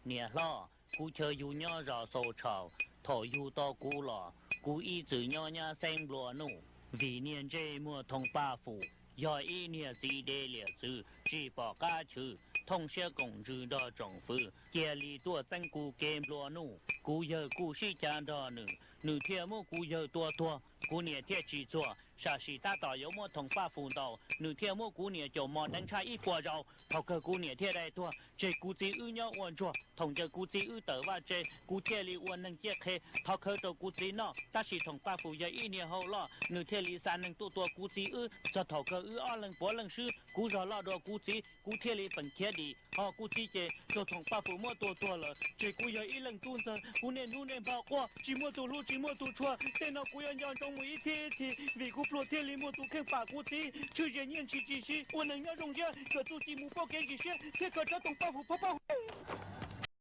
Niam hlob, kuv chaw yug nyob zos Xaus Tshaus. Thaum yug tau kuv los kuv ib txwm nyob nyab xeeb nplua nuj, vim niag ntsej muag Thoom Paj Fum yog ib niag txiv dev liam txwv tsis pom qab chwv, thooj siab koom ntsws nrog tsoom fwv, cia li tuaj txeeb kuv kev nplua nuj. Kuv yawg kuj sib cav nrog nws, nws thiaj muab kuv yawg tua tuag. Kuv niam thiaj tsis txuag, sam sim tab tom yuav muab Thoom Paj Fum ntaus, nws thiaj muab kuv niam caum mos deev tshaj ib puas zaus. Thaum kawg kuv niam thiaj dai tuag, tseg kuv txiv wb nyob ua ntsuag. Thaum ncaws kuv txiv wb tawm vaj tse, kuv thiaj li ua neeg ciaj qhe thov khawv rau kuv txiv noj. Tab sis Thoom Paj Fum yog ib niag hau loj, nws thiaj li xa neeg tuaj tua kuv txiv wb, txog thaum kawg wb ob leeg puav leej swb. Kuv zog loj dua kuv txiv, kuv thiaj li feem khiav dim, ho kuv txiv ces raug Thoom Paj Fum muab tua tuag lawm. Tseg kuv yog ib leej tub ntxawg, kuv niaj hnub niaj hmo quaj, tsis muaj tus hlub tsis muaj tus tshua. Tej no kuv yuav nco ntsoov mus ib txhiab ib txhis, vim kuv pluag thiaj li muaj tus kheej pam kuv txiv. Tshwj zias nyiaj ntshis tsis siv, ua neeg nyob zoo siab, kawm txuj ci mus pauj kev ntsis siab thiab kawm rov Thoom Paj Fum pab pab hu